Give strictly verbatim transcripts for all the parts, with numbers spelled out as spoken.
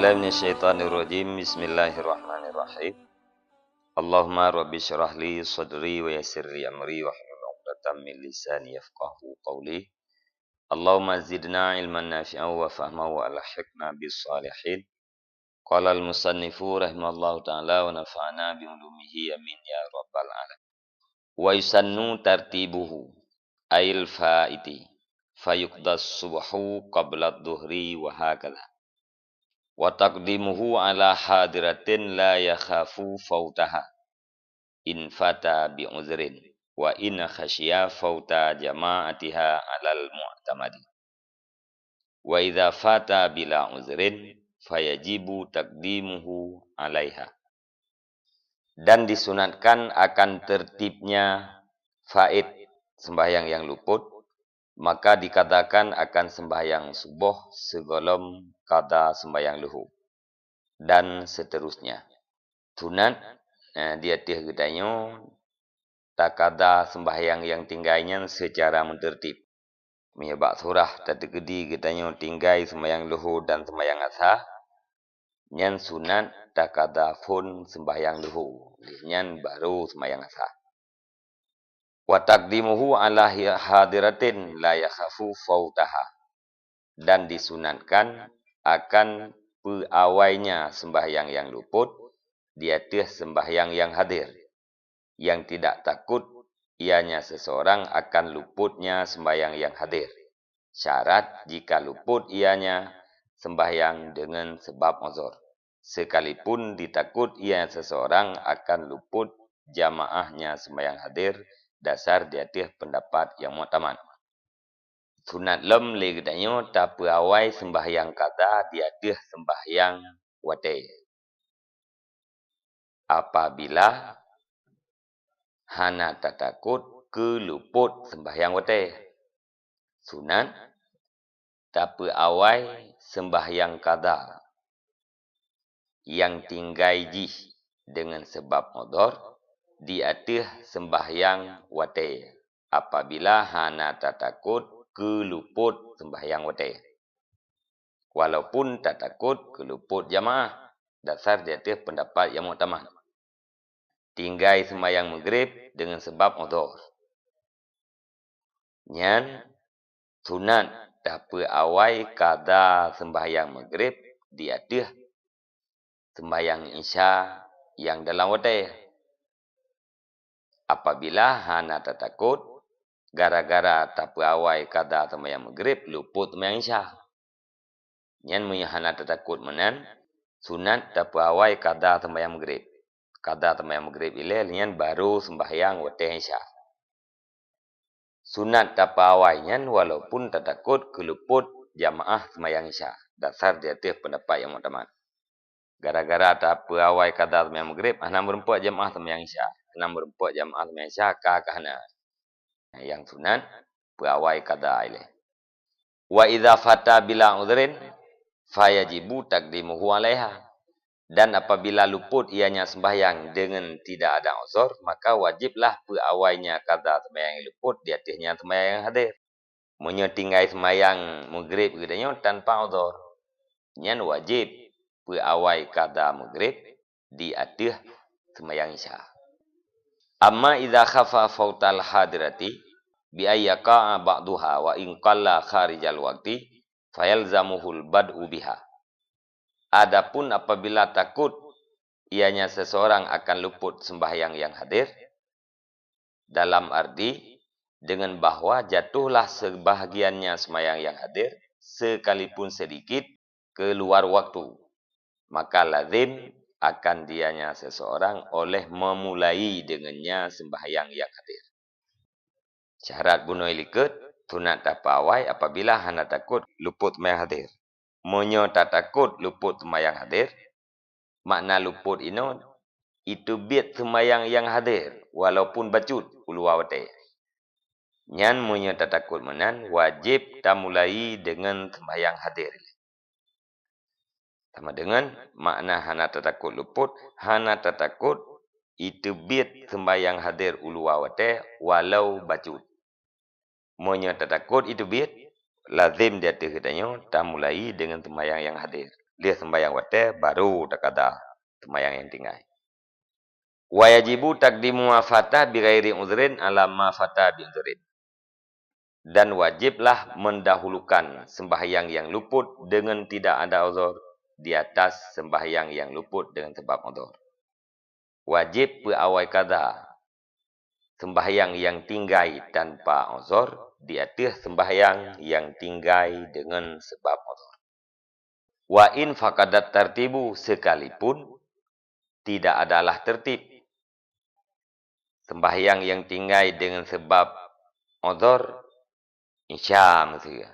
Minasyaitonirrajim. Bismillahirrahmanirrahim. Allahumma rabbi syrah li sadri wa yassir li amri wahlul 'uqdatam min lisani yafqahu qawli. Allahumma zidna ilman nafi'an wa fahman wa alhiqna bis salihin. Qala al-musannifu rahimallahu ta'ala wa nafa'ana bi ulumihi, amin ya rabbal alamin. Wa yusannu tartibuhu, ail faiti, fayuqda subhu qabla dhuhri wa hakadha. Wa taqdimuhu ala hadiratin la yakhafu fautaha, in fata bi uzrin, wa in khasyiya fauta jama'atiha alal mu'tamadi. Wa idza fata bila uzrin, fayajibu taqdimuhu alaiha. Dan disunatkan akan tertibnya faid, sembahyang yang luput, maka dikadakan akan sembahyang suboh sigohlom kada sembahyang luhô, dan seterusnya. Sunat, eh, di ateueh geutanyoe takada sembahyang nyang tinggai nyan secara meuteurtib. Meunyoe bak surah tateukeudi geutanyoe tinggai sembahyang luhô dan sembahyang asa, nyan sunat takada phon sembahyang luhô, lheueh nyan barô sembahyang asa. Wa taqdimuhu ala hi-, hadiratin la yakhafu fautaha. Dan disunatkan akan peuawainya sembahyang nyang luput di ateueh sembahyang nyang hadir, yang tidak takut ianya seseorang akan luputnya sembahyang nyang hadir. Syarat jika luput ianya sembahyang dengan sebab uzur, sekalipun ditakut ianya seseorang akan luput jamaahnya sembahyang hadir, dasar di ateueh pendapat nyang muktamad. Sunat lom lé geutanyoe tapeuawai sembahyang kada di ateueh sembahyang watée. Apabila hana tatakot keu lupot sembahyang watée, sunat tapeuawai sembahyang kada nyang tinggai jih deungon sabab udhur di ateueh sembahyang watée, apabila hana tatakot keu lupot sembahyang watée. Walaupun tatakot keu lupot jamaah, dasar di ateueh pendapat nyang muktamad. Tinggai sembahyang Maghrib deungon sabab udhur. Nyan sunat tapeuawai kada sembahyang Maghrib di ateueh sembahyang Isya nyang dalam watée. Apabila hana tatakot, gara-gara tapeuawai kada sembahyang Maghrib lupot sembahyang Isya. Nyan meunyoe hana tatakot meunan, sunat tapeuawai kada sembahyang Maghrib. Kada sembahyang Maghrib ilée, nyan barô sembahyang watée Isya. Sunat tapeuawai nyan walaupun tatakot keu lupot jamaah sembahyang Isya, dasar di ateueh pendapat nyang muktamad. Gara-gara tapeuawai kada sembahyang Maghrib, hana meureumpok jamaah sembahyang Isya, hana meureumpok jamaah sembahyang Isya ka, ka hana. Nyang sunat peuawai kada ilée. Wa idza fata bila udhrin, fayajibu taqdimuhu alaiha. Dan apabila lupot ianya sembahyang deungon tidak ada uzur, maka wajiblah peuawainya kada sembahyang lupot di ateueh nyan sembahyang hadir. Meunyoe tinggai sembahyang Maghrib geutanyoe tanpa uzur, nyan wajib peuawai kada Maghrib di ateueh sembahyang Isya. Amma idza khafa fautal hadirati bi ay yaqa'a ba'duha wa in qalla kharijal waqti, fayalzamuhul bad'u biha. Adapun apabila takot ianya seseorang akan lupot sembahyang nyang hadir, dalam arti deungon bahwa jatuhlah sebahagiannya sembahyang nyang hadir, sekalipun sedikit, keluar waktu, maka lazim akan dianya seseorang oleh memulai dengannya sembahyang nyang hadir. Syarat bunoe likot, sunat tapeuawai apabila hana takot lupot sembahyang hadir. Meunyoe tatakot lupot sembahyang hadir, makna lupot inoe iteubiet sembahyang nyang hadir walaupun bacut u luwa watée. Nyan meunyoe tatakot meunan, wajéb tamulai deungon sembahyang hadir. Sama deungon makna hana tatakot lupot, hana tatakot iteubiet sembahyang hadir u luwa watée walau bacut. Meunyoe tatakot iteubiet, lazem di ateueh geutanyoe tamulai deungon sembahyang nyang hadir. lheueh sembahyang watée, baru takada sembahyang nyang tinggai. Wa yajibu taqdimu ma fata bi ghairi uzrin ala ma fata bi uzrin. Dan wajiblah mendahulukan sembahyang yang luput dengan tidak ada uzur di atas sembahyang yang luput dengan sebab uzur. Wajib peuawai kada sembahyang yang tinggai tanpa uzur di ateueh sembahyang yang tinggai dengan sebab uzur. Wa in faqadat tartibu, sekalipun tidak adalah tertib. Sembahyang yang tinggai dengan sebab uzur, Isya miseue.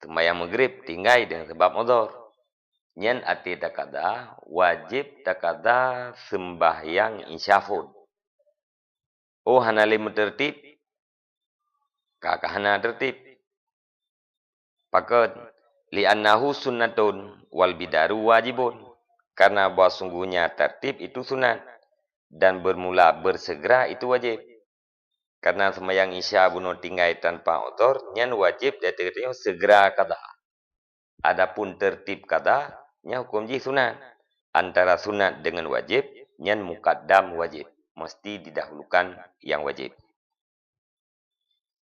Sembahyang Maghrib tinggai dengan sebab uzur. Nyan até takada, wajib takada sembahyang Isya phon. Oh, hana lé meuteurtib? Ka, ka hana teurtib. Pakon? Li'annahu sunnatun wal bidaru wajibun. Karena bahwa sungguhnya tertib itu sunat dan bermula bersegera itu wajib. Karena sembahyang Isya bunoe tinggai tanpa uzur, nyan wajib di ateueh geutanyoe segera kada. Adapun tertib kada, nyan huköm jih sunat. Antara sunat dengan wajib, nyan mukaddam wajib, mesti didahulukan yang wajib.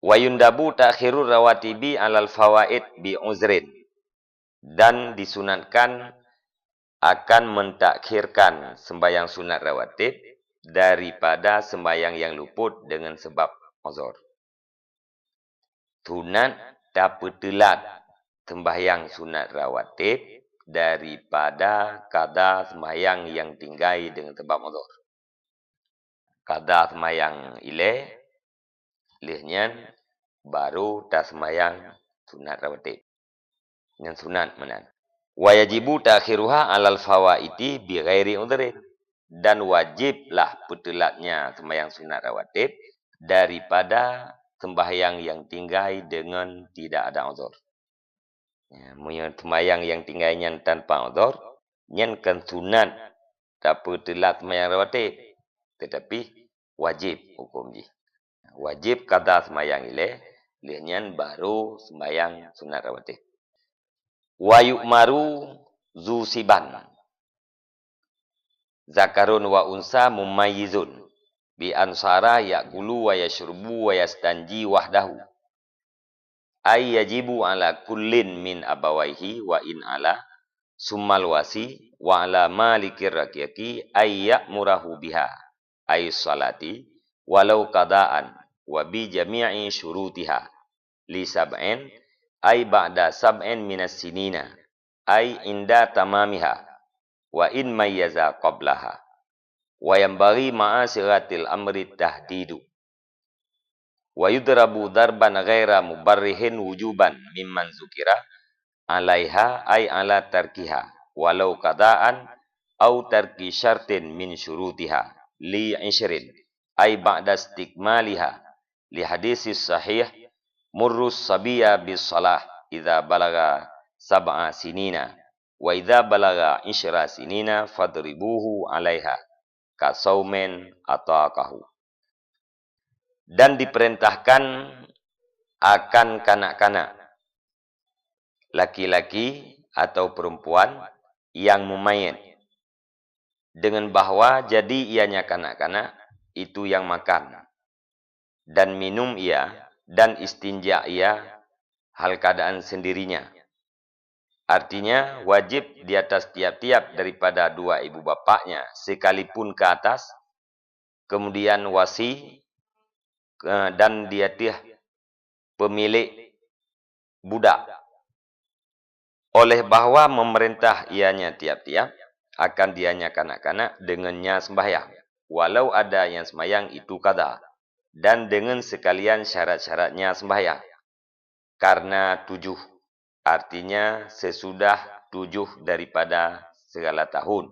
Wa yundabu ta'khirur rawatibi alal fawaid bi uzrin. Dan disunatkan akan mentakhirkan sembahyang sunat rawatib daripada sembahyang yang luput dengan sebab uzur. Sunat tapeuteulat sembahyang sunat rawatib daripada kada sembahyang yang tinggai dengan sebab uzur. Kada sembahyang ilée, lheueh nyan baru tasembahyang sunat rawatib. Nyan sunat meunan. Wa yajibu ta'khiruha alal fawaiti bi ghairi udhrin. Dan wajiblah peuteulatnya sembahyang sunat rawatib daripada sembahyang yang tinggai dengan tidak ada uzur. Ya, meunyoe sembahyang yang tinggai nyan tanpa uzur, nyan kan sunat tapeuteulat sembahyang rawatib, tetapi wajib huköm jih. Wajib kada sembahyang ilée, lheueh nyan baru sembahyang sunat rawatib. Wa yu'maru zu siban, zakarun wa unsa mumayyizun, bi ansara ya'kulu wa yashrubu wa yastanji wahdahu. Ay yajibu ala kullin min abawaihi wa in ala, summal wasi, wa ala malikir raqiqi ay ya'murahu biha, ay salati, walau qadaan, wa bi jami'i syurutiha, li sab'in, ay ba'da sab'in minas sinina, ay inda tamamiha, wa in mayyaza qablaha. Wa yanbaghi ma'a sighatil amri tahdidu. Wa yudrabu darban ghaira mubarrihin wujuban mimman zukira alaiha ay ala tarkiha, walau qadaan au tarki syartin min syurutiha, li ishrin, ay ba'da istikmaliha, li hadisis sahih, murrus sabiya bis salah idza balagha sab'a sinina, wa idza balagha isyra sinina fadribuhu alaiha, ka saumin ataqahu. Dan diperintahkan akan kanak-kanak, laki-laki atau perempuan yang mumayyiz, dengan bahwa jadi ianya kanak-kanak itu yang makan dan minum ia dan istinja ia hal keadaan sendirinya. Artinya, wajib di atas tiap-tiap daripada dua ibu bapaknya, sekalipun ke atas, kemudian wasi, eh, dan di ateueh pemilik budak. Oleh bahwa memerintah ianya tiap-tiap, akan dianya kanak-kanak dengannya sembahyang, walau ada yang sembahyang itu kada, dan dengan sekalian syarat-syaratnya sembahyang. Karena tujuh, artinya sesudah tujuh daripada segala tahun,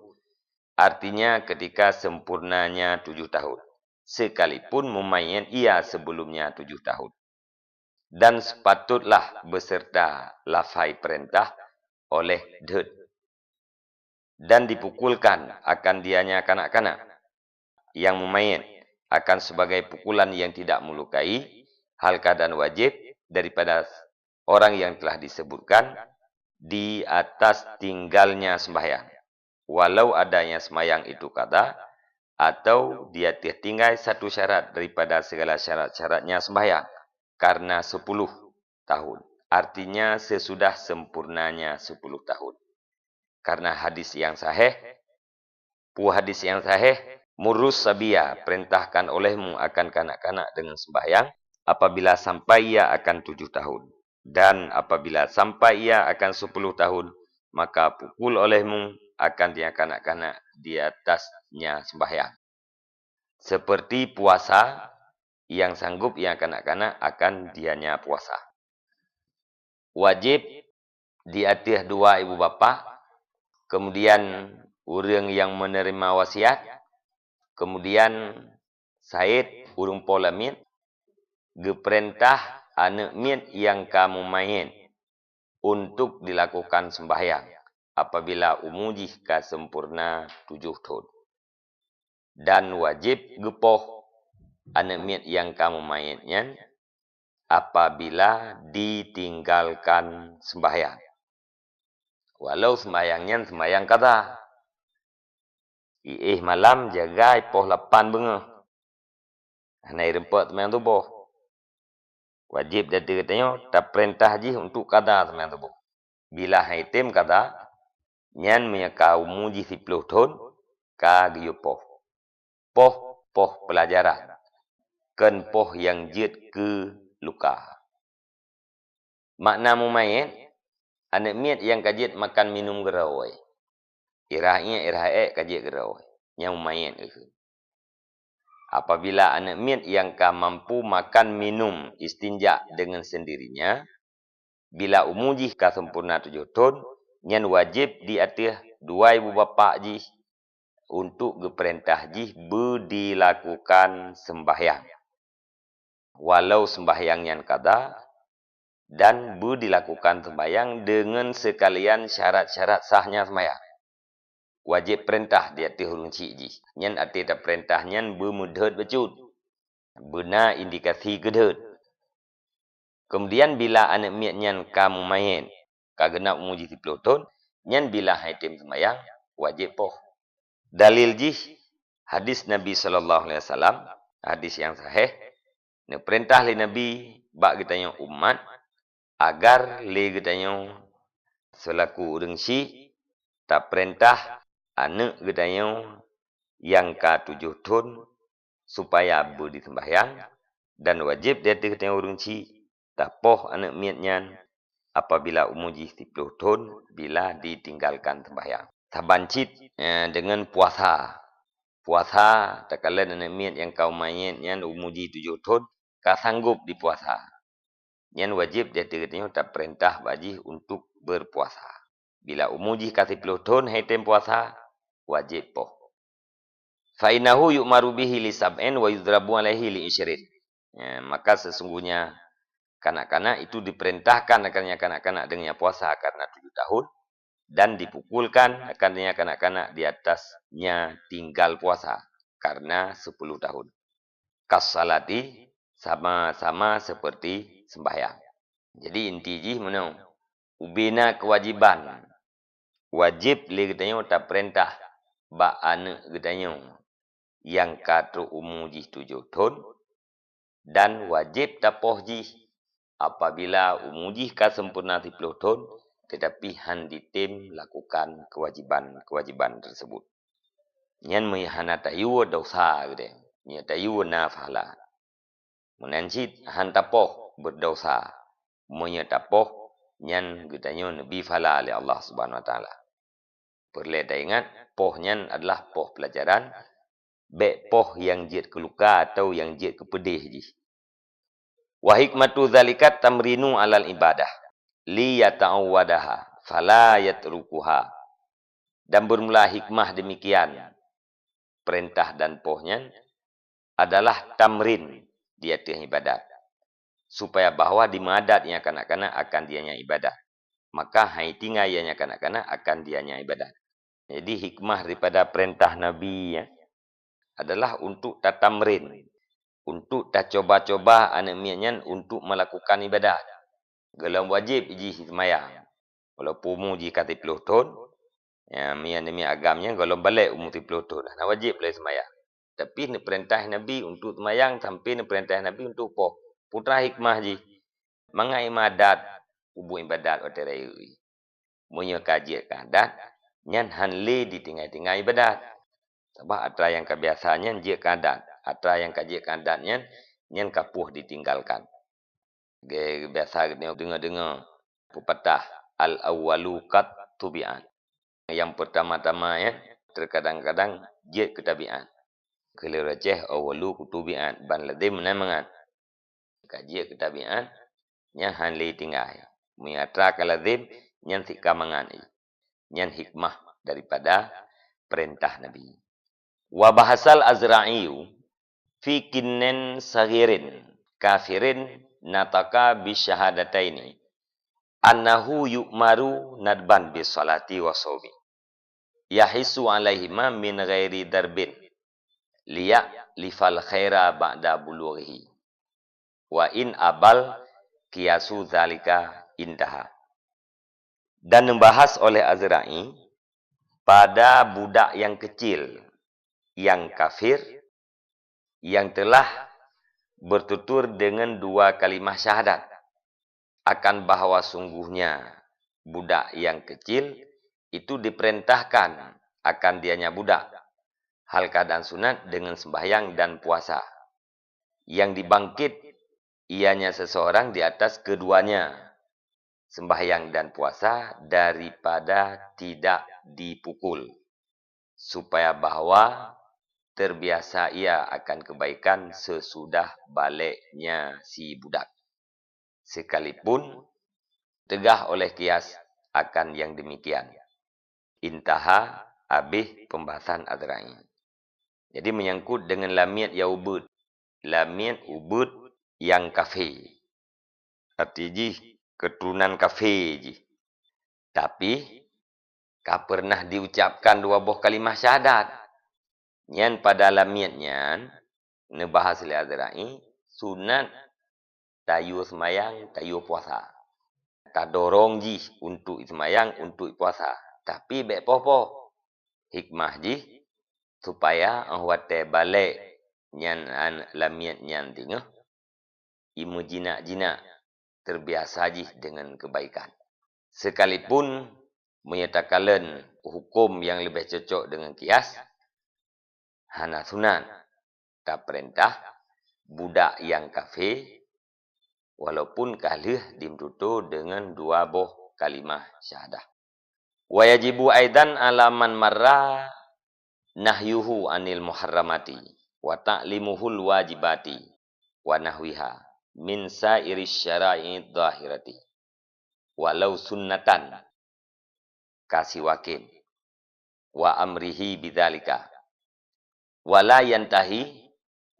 artinya ketika sempurnanya tujuh tahun, sekalipun mumayyiz ia sebelumnya tujuh tahun. Dan sepatutlah beserta lafai perintah oleh deuet. Dan dipukulkan akan dianya kanak-kanak yang mumayyiz akan sebagai pukulan yang tidak melukai, hal keadaan wajib daripada orang yang telah disebutkan, di atas tinggalnya sembahyang, walau adanya sembahyang itu qadha, atau di ateueh tinggai satu syarat daripada segala syarat-syaratnya sembahyang, karena sepuluh tahun. Artinya, sesudah sempurnanya sepuluh tahun. Karena hadis yang sahih, peue hadis yang sahih, "Murus sabiya, perintahkan olehmu akan kanak-kanak dengan sembahyang, apabila sampai ia akan tujuh tahun. Dan apabila sampai ia akan sepuluh tahun, maka pukul olehmu akan dia kanak-kanak di atasnya sembahyang. Seperti puasa, yang sanggup ia kanak-kanak akan dianya puasa." Wajib di ateueh dua ibu bapak, kemudian ureuëng yang menerima wasiat, kemudian said ureuëng po lamiet, geupeurintah aneuëk miet nyang ka mumayét untuk dilakukan sembahyang apabila umu jih ka sempurna tujoh thon. Dan wajéb geupoh aneuëk miet nyang ka mumayét nyan apabila ditinggalkan sembahyang, walau sembahyang nyan sembahyang qadha. Iéh malam jagai poh lapan beungoh, hana ireumpok seumayang suboh. Wajéb di ateueh geutanyoe tapeurintah jih untuk qadha seumayang suboh. Bila han item qadha, nyan meunyoe ka umu jih siploh thon, ka geuyue poh. Poh, poh peulajaran, kon poh nyang jeuet keu luka. Makna mumayét, aneuëk miet nyang ka jeuet makan minum keudroe. Irah iék, irah ék ka jeuet keudroe, nyan mumayét geukheun. Apabila aneuëk miet nyang ka mampu makan minum istinja dengan sendirinya, bila umu jih ka sempurna tujoh thon, nyan wajéb di ateueh dua ibu bapak jih untuk geupeurintah jih beudilakukan sembahyang, walau sembahyang nyan qadha, dan beudilakukan sembahyang deungon seukalian syarat-syarat sahnya sembahyang. Wajéb peurintah di ateueh ureuëng chik jih. Nyan até tapeurintah nyan beumeudhôt bacut, beuna indikasi keudhôt. Keumudian, bila aneuëk miet nyan ka mumayét, ka geunab umu jih siploh thon, nyan bila han item seumayang, wajéb poh. Dalil jih hadis Nabi sallallahu alaihi wasallam, hadis nyang sahih, neupeurintah lé Nabi bak geutanyoe umat, agar lé geutanyoe seulaku ureuëng chik tapeurintah aneuëk geutanyoe nyang ka tujoh thon supaya beudiseumayang, dan wajéb di ateueh geutanyoe ureuëng chik tapoh aneuëk miet nyan apabila umu jih siploh thon bila ditinggalkan seumayang. Saban cit, eh, deungon puasa. Puasa takalon aneuëk miet nyang ka mumayét nyan umu jih tujoh thon ka sanggob dipuasa. Nyan wajéb di ateueh geutanyoe tapeurintah bak jih untuk beurpuasa. Bila umu jih ka siploh thon han item puasa, wajéb poh. "Fa innahu yu'maru bihi li sab'in wa yudrabu alaihi li isyrin." Ya, maka sesungguhnya kanak-kanak itu diperintahkan akan kanak-kanak dengan puasa karena tujuh tahun, dan dipukulkan akan kanak-kanak di atasnya tinggal puasa karena sepuluh tahun. Kassalati, sama-sama seperti sembahyang. Jadi, inti jih meunoe, ubena keuwajiban, wajéb lé geutanyoe tapeurintah bak aneuëk geutanyoe nyang ka trok umu jih tujoh thon, dan wajéb tapoh jih apabila umu jih ka sempurna siploh thon, teutapi han ditem lakukan keuwajiban-keuwajiban teurseubut. Nyan meunyoe hana tayue desya geude, meunyoe tayue na pahala. Meunan cit han tapoh beudesya. Meunyoe tapoh, nyan geutanyoe neubi pahala lé Allah Subhanahu Wa Taala. Peureulée taingat, poh nyan adalah poh peulajaran, bék poh nyang jeuet keu luka atawa nyang jeuet keu peudeh jih. "Wa hikmatu dzalika tamrinu alal ibadah, li yata'awwadaha, fala yatrukuha." Dan bermula hikmah demikian, perintah dan poh nyan adalah tamrin di ateueh ibadat, supaya bahwa dimeuadat nyang kanak-kanak akan dianya ibadat, maka han itinggai nyang kanak-kanak akan dianya ibadat. Jadi, hikmah daripada perintah Nabi nyan adalah untuk tatamrin, untuk tacoba-coba aneuëk miet nyan untuk melakukan ibadat. Gohlom wajéb jih seumayang. Walaupun umu jih ka siplôh thon, ya, mian demi agam nyan gohlom balek umu siplôh thon, hana wajéb lé seumayang. Tapi neupeurintah Nabi untuk seumayang sampai neupeurintah Nabi untuk poh. Peue teuma hikmah jih? Mangat ibadat, peubuet ibadat watée rayeuk. Meunyoe ka jeuet keu adat, nyan hán lé ditinggai-tinggai ibadat. Sabab atra nyang ka biasa nyan jeuet keu adat, atra nyang ka jeuet keu adat nyan, nyan ka poh ditinggalkan. Ge-, biasa geutanyoe deungoe-deungoe peupatah, "Al-awwalu qat tubi'at." Nyang peurtama-tama nyan teukadang-kadang jeuet keu tabiat. Keu lé ureuëng Aceh, "Awwalu qat tubi'at", ban lazem meunan mangat. Ka jeuet keu tabiat, nyan hán lé tinggai. Meunyoe atra ka lazem, nyan sika mangat. Nyan hikmah daripada peurintah Nabi. Wa bahasal Azra'i fi kinnin saghirin kafirin nataka bi syahadataini annahu yu'maru nadban bi salati wa shaumi. Yahissu alaihima min ghairi darbin. Liya lifal khaira ba'da bulughihi. Wa in abal qiyasu zalika intaha. Dan neubahas oleh Azra'i pada budak nyang keucil, nyang kafir, nyang teulah beututur deungon dua kalimah syahadat, akan bahwa sungguhnya budak nyang keucil itu dipeurintahkan akan dianya budak, hal keuadaan sunat deungon seumbahyang dan puasa. Nyang dibangkit ianya seseorang di atas keduanya, sembahyang dan puasa, daripada tidak dipukul, supaya bahwa terbiasa ia akan kebaikan sesudah baleknya si budak. Sekalipun teugah oleh kias akan nyang demikian. Intaha, habéh pembahasan Azra'i. Jadi, menyangkut dengan lamiet nyang ubit. Lamiet ubit nyang kafé. Arti jih, keturunan kafé jih. Tapi, ka pernah diucapkan dua boh kalimah syahadat. Nyan pada lamiet nyan, neubahas lé Azra'i, sunat tayue seumayang, tayue puasa. Tadorong jih untuk seumayang, untuk puasa. Tapi bék poh-poh. Hikmah jih, supaya óh watée balek nyan an-, lamiet nyan teungoh, imeujinak-jinak, terbiasa jih deungon keubaikan. Sekalipun meunyoe takalon huköm nyang leubeh cocok deungon kias, hana sunat tapeurintah budak nyang kafé, walaupun ka lheueh dimeututoe deungon dua boh kalimah syahadah. Wa yajibu aidan ala man marra nahyuhu anil muharramati wa ta'limuhul wajibati wa nahwiha min sairi syara'i dhahirati, walau sunnatan, kasiwakin, wa amrihi bidzalika. Wa la yantahi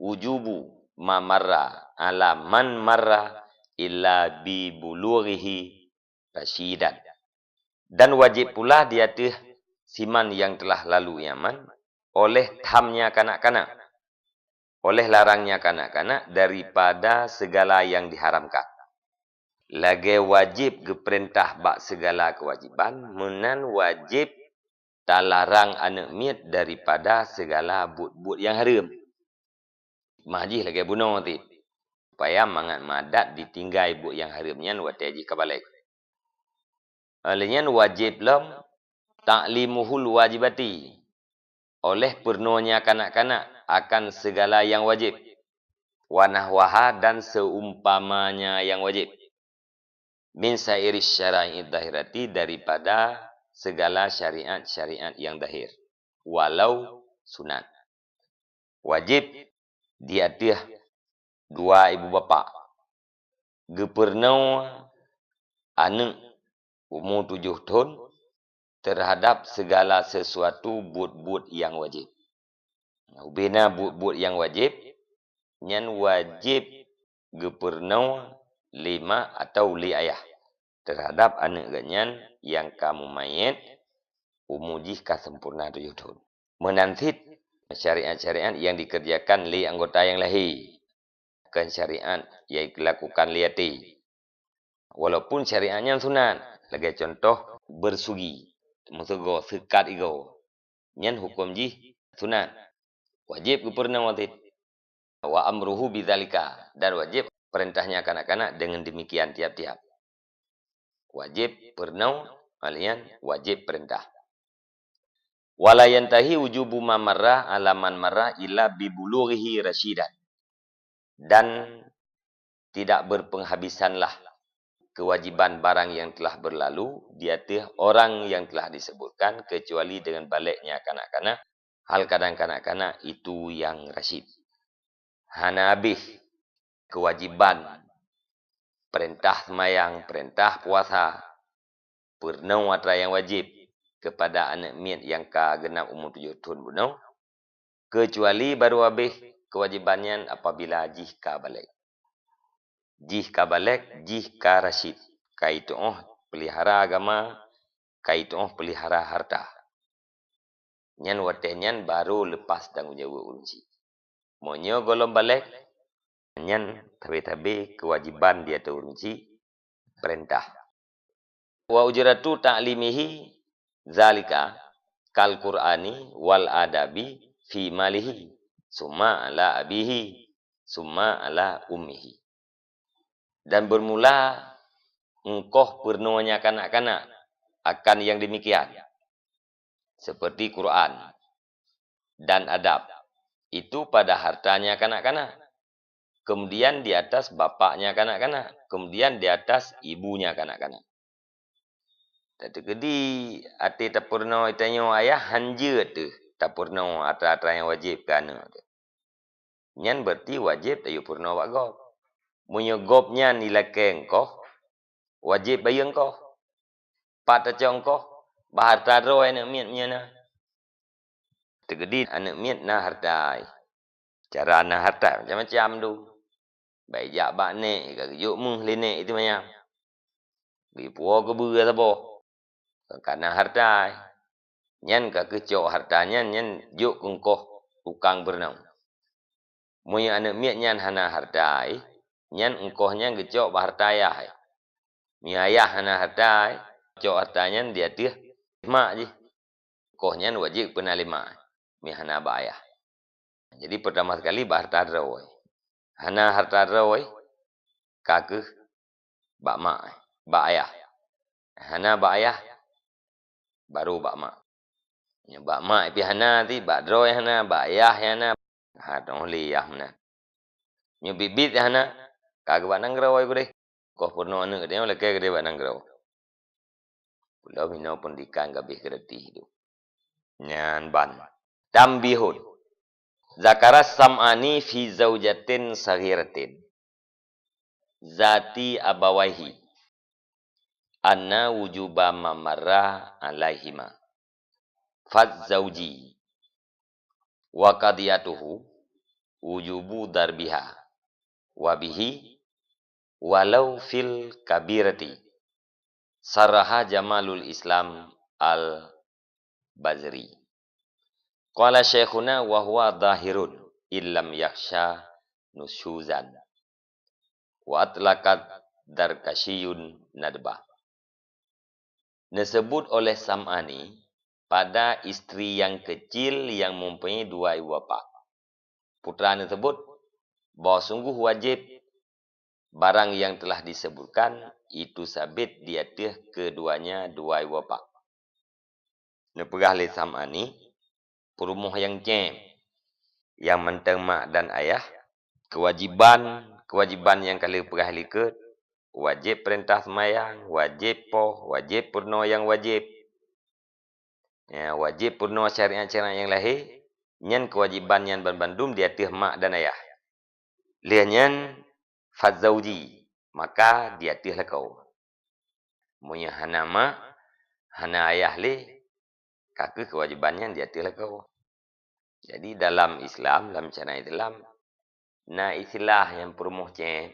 wujubu ma marra ala man marra illa bi bulughihi rasyidan. Dan wajéb pula di ateueh siman nyang teulah lalu nyan man, oleh thamnya kanak-kanak, oleh larangnya kanak-kanak daripada segala nyang diharamkan. Lagée wajéb geupeurintah bak segala keuwajéban, meunan wajéb talarang aneuëk miet daripada segala buet-buet nyang hareuem. Hikmah jih lagée bunoe cit, supaya mangat meuadat ditinggai buet nyang hareuem nyan watée jih ka balek. Óh lheueh nyan wajéb lom ta'limuhul wajibati, oleh peurunoe nyan kanak-kanak akan segala nyang wajéb, wa nahwaha, dan seumpamanya nyang wajéb, min sairi syara'i dhahirati, daripada segala syariat-syariat nyang zahir, walau sunat. Wajéb di ateueh dua ibu bapak geupeurunoe aneuëk umu tujoh thon teuhadab segala sesuatu buet-buet nyang wajéb. Ubena buet-buet nyang wajéb, nyan wajéb geupeurunoe lé mak atawa lé ayah teuhadab aneuëk geuh nyan nyang ka mumayét, umu jih ka sempurna tujoh thon. Meunan cit syariat-syariat nyang dikeureujakan lé anggota nyang lahé, kon syariat nyang dilakukan lé até. Walaupun syariat nyan sunat, Lagée contoh, beusugi, meusigoe, seukat igoe. Nyan huköm jih sunat. Wajéb geupeurunoe cit. Wa amruhu bidzalika, dan wajéb peurintahnya kanak-kanak deungon demikian tiap-tiap. Wajéb peurunoe, alian wajéb peurintah. Wala yantahi wujubu ma marra ala man marra illa bibulughihi rasyidan. Dan tidak berpenghabisanlah kewajiban barang yang telah berlalu di ateueh orang yang telah disebutkan, kecuali dengan baleknya kanak-kanak, hal kadang kanak-kanak itu yang rasyid. Hana habéh kewajiban peurintah seumayang, peurintah puasa, peurunoe atra nyang wajéb keupada aneuëk miet nyang ka geunap umu tujoh thon bunoe, keucuali barô habéh keuwajéban nyan apabila jih ka balek. Jih ka balek, jih ka rasyid, ka jituoh peulihara agama, ka jituoh peulihara harta. Nyan watée nyan barô leupas tanggong jaweueb ureuëng chik. Meunyoe gohlom balek, nyan sabe-sabe keuwajéban di ateueh ureuëng chik peurintah. Wa ujratu ta'limihi zalika kal Qur'ani wal adabi fi malihi, summa ala abihi, summa ala ummihi. Dan bermula engkoh peurunoe kanak-kanak akan yang demikian, seperti Quran dan adab, itu pada hartanya kanak-kanak, kemudian di atas bapaknya kanak-kanak, kemudian di atas ibunya kanak-kanak. Tateukeudi até tapeurunoe tanyoe ayah, hanjeuet teuh tapeurunoe atra-atra nyang wajéb keu aneuëk teuh. Nyan berarti wajéb tayue peurunoe bak gob. Meunyoe gob nyan ilakée engkoh, wajéb bayeue engkoh. Pat tacok engkoh, bak harta droe aneuëk miet meunyoe na. Tateukeudi aneuëk miet na harta. Cara na harta macam-macam tu. Baik jak bak nék, ka geujok méuh lé nék itu manyam. Geupuwoe keubeue saboh. Ka na harta. Nyan ka keucok harta nyan, nyan jok keu engkoh tukang beurunoe. Meunyoe aneuëk miet nyan hana harta, nyan engkoh nyan geucok bak harta ayah. Meunyoe ayah hana harta, cok harta nyan di ateueh mak jih. Engkoh nyan wajéb peuna lé mak, meunyoe hana bak ayah. Jadi, peurtama sekali bak harta droe. Hana harta droe, ka keuh bak mak, bak ayah. Hana bak ayah, baru bak mak. Nyoe bak mak pih hana, ti bak droe hana, bak ayah hana. Ha, teuh lé ayah meunan. Nyoe biet-biet hana, ka geuh bak nanggroe geuh deh. Koh peurunoe aneuëk geutanyoe lakée geuh deh bak nanggroe. Pulo minoe peundidikan gabeh gratis tu. Nyan ban. Tambihun. Zakaras sam'ani fi zaujatin saghiratin zati abawaihi anna wujuba mamarra alaihima. Faz zauji wa qadiyatuhu wujubu darbiha wa bihi walau fil kabirati. Saraha Jamalul Islam Al-Bazri. Qala syaikhuna wa huwa zahirun illam yakhsha nusyuzan. Wa atlaqat Darkasyiyun nadbah. Disebut oleh Sam'ani pada istri yang kecil yang mempunyai dua ibu bapa. Putra tersebut bahwa sungguh wajib barang yang telah disebutkan itu sabit di ateueh keduanya dua ibu bapa. Neupeugah lé Sam'ani, peurumoh nyang cém, nyang mantong mak dan ayah, kewajiban, kewajiban nyang ka lheueh peugah likot, wajéb peurintah seumayang, wajéb poh, wajéb peurunoe nyang wajéb. Ya, wajéb peurunoe syariat-syariat nyang lahé, nyan kewajiban nyan banmandum di ateueh mak dan ayah. Lheueh nyan, fazauji, maka di ateueh lakoe. Meunyoe hana mak, hana ayah lé, ka keuh kewajiban nyan di ateueh lakoe. Jadi, dalam Islam, dalam syariat Islam, na istilah nyang peurumoh cém.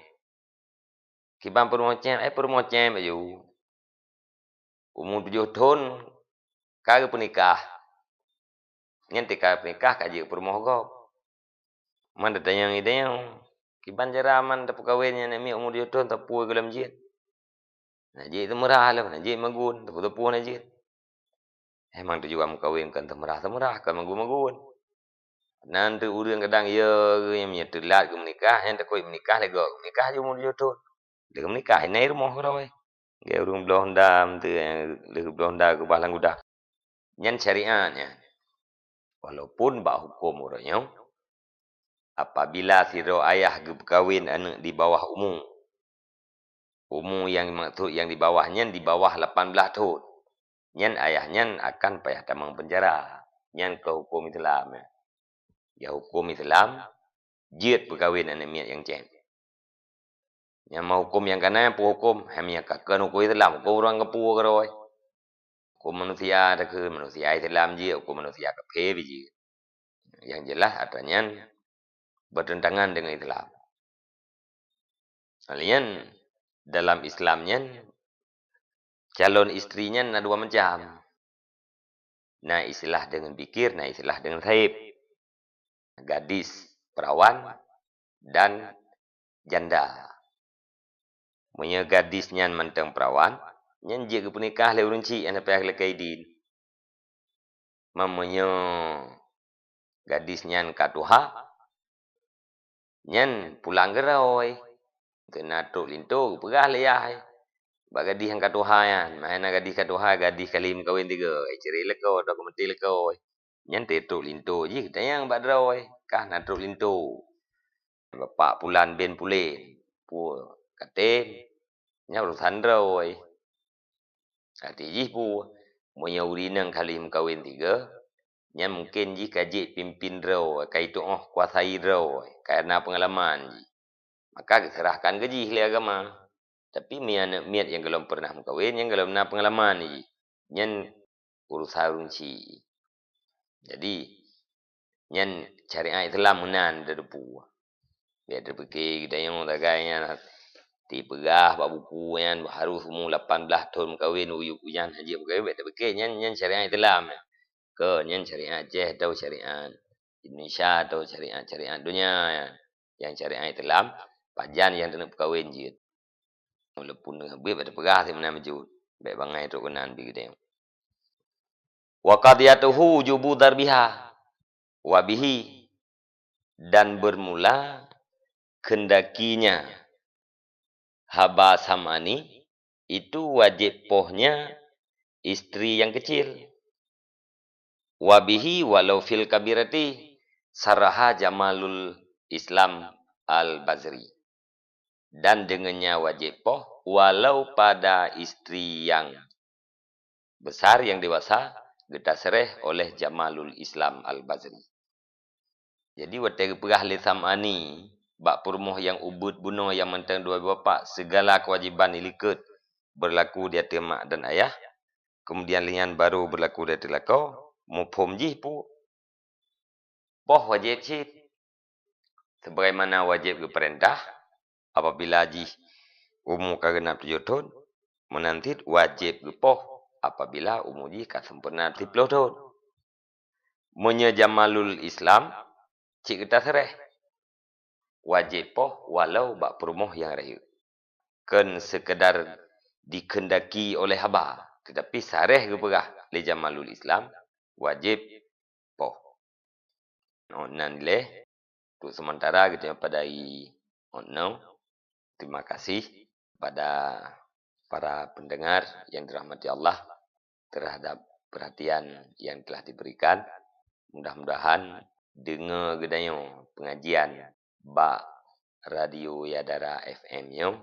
Kiban peurumoh cém, eh, peurumoh cém aju. Umu tujoh thon ka geupeunikah. Nyan teuka peunikah ka jeuet peurumoh gob. Man tatanyong-tanyong, kiban cara man tapeukawen nyan aneuk miet umu tujoh thon, tapue gohlom jeuet. Na jeuet teumeurah lom, na jeuet magun, teupeu-teupeu na jeuet. Emang tujuan meukawen kon teumeurah-teumeurah, kon magun-magun. Na teuh ureuëng kadang, ya, meunyoe teulat geumeunikah, nyan takot meunikah lé gob, meunikah jih umu tujoh thon. Lheueh meunikah, na i rumoh keudroe. Lheueh ureuëng bloe honda, lheueh bloe honda keubah lam gudang. Nyan syariat nyan. Walaupun bak huköm uroe nyoe, apabila sidroe ayah geupeukawen aneuëk di bawah umu, umu nyang maksud nyang di bawah nyan di bawah lapan blaih thon, nyan ayah nyan akan payah tamong peunjara. Nyan keu huköm Islam, ya. Ya, huköm Islam jeuet peukawen aneuëk miet nyang cem. Nyang meuhuköm nyang kana nyang peuhuköm, hai meunyoe ka kheun huköm Islam, huköm ureuëng keupeue keudroe. Huköm manusia takheun, manusia Islam jeuet, huköm manusia kafé jeuet. Yang jelas atra nyan bertentangan dengan Islam. Hal nyan, dalam Islam nyan, calon istri nyan na dua macam. Na istilah dengan bikir, na istilah dengan saib. Gadis perawan dan janda. Meunyoe gadis nyan mantong perawan, nyan jeuet geupeunikah lé ureuëng chik nyang payah lakée idin. Meunyoe gadis nyan ka tuha, nyan pulang keudroe. Teuna trok linto geupeugah lé yah bak gadis nyang ka tuha nyan, meuhana gadis ka tuha, gadis ka lheueh meukawen tiga, eh, cerai lakoe, atau ka meuti lakoe. Nyan teutrok linto jih geutanyong bak droe, kah na trok linto. Bapak pulan bin pulen, peue katem, nyan urusan droe. Arti jih peue? Meunyoe ureuëng inong ka lheueh meukawen tiga, nyan mungken jih ka jeuet pimpin droe, ka jituoh kuasai droe, ka na peungalaman jih. Maka geuseurahkan keu jih lé agama. Tapi meunyoe aneuëk miet nyang gohlom peureunah meukawen, nyang gohlom na peungalaman jih, nyan urusan ureuëng chik. Jadi, nyan syariat Islam meunan teudepu. Bék tapike geutanyoe sagai nyan, tipeugah bak buku nyan harus umu lapan blaih thon meukawen, uyueb nyan hana jeuet meukawen, bék tapike nyan, nyan syariat Islam. Keu nyan syariat Aceh atau syariat Indonesia atau syariat-syariat donya nyan. Nyang syariat Islam, pajan nyang taneuk peukawen jeuet. Walaupun deungon beuet bak tapeugah simeunan bacut, bék bangai trok keunan bak geutanyoe. Wa qadhiyatuhu wujubu darbiha wa bihi, dan bermula keundakinya haba Sam'ani itu wajéb poh nya istri nyang keucil. Wa bihi walau fil kabirati, sarraha Jamalul Islam Al-Bazri. Dan dengannya wajéb poh walau pada istri yang besar, yang dewasa, geutasréh oleh Jamalul Islam Al-Bazri. Jadi, watée geupeugah lé Sam'ani bak peurumoh nyang ubit bunoe nyang mantong dua bapak, segala kewajiban ilikot berlaku di ateueh mak dan ayah, kemudian lheueh nyan baru berlaku di ateueh lakoe, muphom jih peue? Poh wajéb cit. Sebagaimana wajéb geupeurintah, apabila jih umu ka geunap tujoh thon, meunan cit wajéb geupoh apabila umu jih ka sempurna siplôh thon. Meunyoe Jamalul Islam, cit geutasréh, wajéb poh walau bak peurumoh nyang rayeuk. Kon seukeudar dikeundaki oleh haba, teutapi saréh geupeugah lé Jamalul Islam, wajéb poh. Oh, nan lé, untuk sementara geutanyoe padai oh no. Terima kasih kepada para pendengar yang dirahmati Allah terhadap perhatian yang telah diberikan. Mudah-mudahan deungoe geutanyoe pengajian bak Radio Yadara F M nyoe,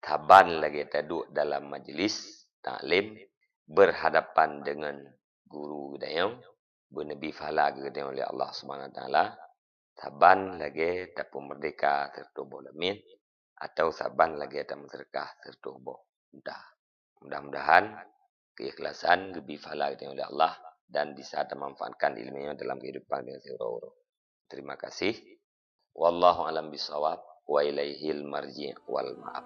saban lagée taduek dalam majlis taklim berhadapan dengan guru geutanyoe, beuneubri pahala keu geutanyoe lé Allah Subhanahu Wa Taala, saban lagée tapeumeurdeka sireutôh boh lamiet, atau saban lagée tameuseudeukah sireutôh boh unta. Mudah-mudahan keikhlasan geubri pahala geutanyoe lé Allah dan bisa tamanfaatkan iéleumé nyoe dalam keuhidupan geutanyoe siuroe-uroe. Terima kasih. Wallahu a'lam bishawab. Wa ilaihil marji' wal ma'ab.